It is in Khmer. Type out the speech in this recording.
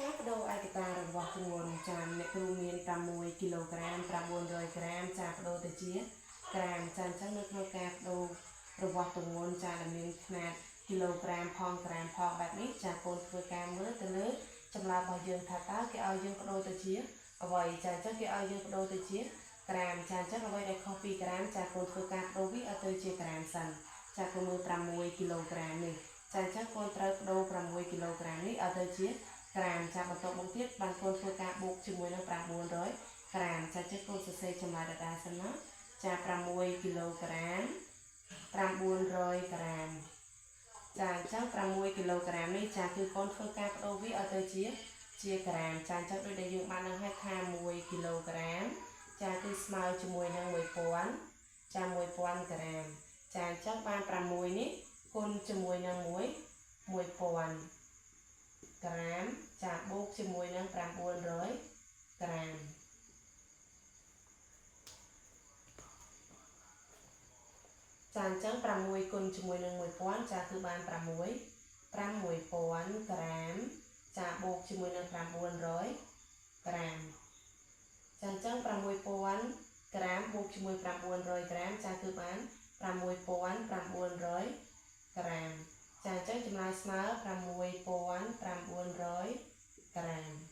ការបដូរឯកតារបស់ទម្ងន់ចាអ្នកគ្រូមាន6គីឡូក្រាម900ក្រាមចាបដូរទៅជាក្រាមចាអញ្ចឹងនៅក្នុងការបដូររបស់ទម្ងន់ចាដែលមានខ្នាតគីឡូក្រាមផងក្រាមផងបែបនេះចាកូនធ្វើការមើលទៅលើចម្លើយរបស់យើងថាតើគេឲ្យយើងបដូរទៅជាអ្វីចាអញ្ចឹងគេឲ្យយើងបដូរទៅជាក្រាមចាអញ្ចឹងអ្វីដែលខុសពីក្រាមចាកូនធ្វើការបដូរវាឲ្យទៅជាក្រាមសិនចាកូនមើល6គីឡូក្រាមនេះចាអញ្ចឹងកូនត្រូវបដូរ6គីឡូក្រាមនេះឲ្យទៅជាក្រាមចាបន្ទាប់មកទៀតបានកូនធ្វើការបូកជាមួយនឹង900ក្រាមចាចេះកូនសរសេរចម្លើយដដែលសិនណាចា6គីឡូក្រាម900ក្រាមចាអញ្ចឹង6គីឡូក្រាមនេះចាគឺកូនធ្វើការបដូរវាឲ្យទៅជាក្រាមចាអញ្ចឹងដូចដែលយើងបានដឹងហើយថា1គីឡូក្រាមចាគឺស្មើជាមួយនឹង1000ចា1000ក្រាមចាអញ្ចឹងបាន6នេះគុណជាមួយនឹង1 1000ក្រាមចាបូកជាមួយនឹង900ក្រាមចាអញ្ចឹង6គុណជាមួយនឹង1000ចាគឺបាន6 6000ក្រាមចាបូកជាមួយនឹង900ក្រាមចាអញ្ចឹង6000ក្រាមបូកជាមួយ900ក្រាមចាគឺបាន6900ក្រាមចាអញ្ចឹងចម្លើយស្មើ6900ក្រាម។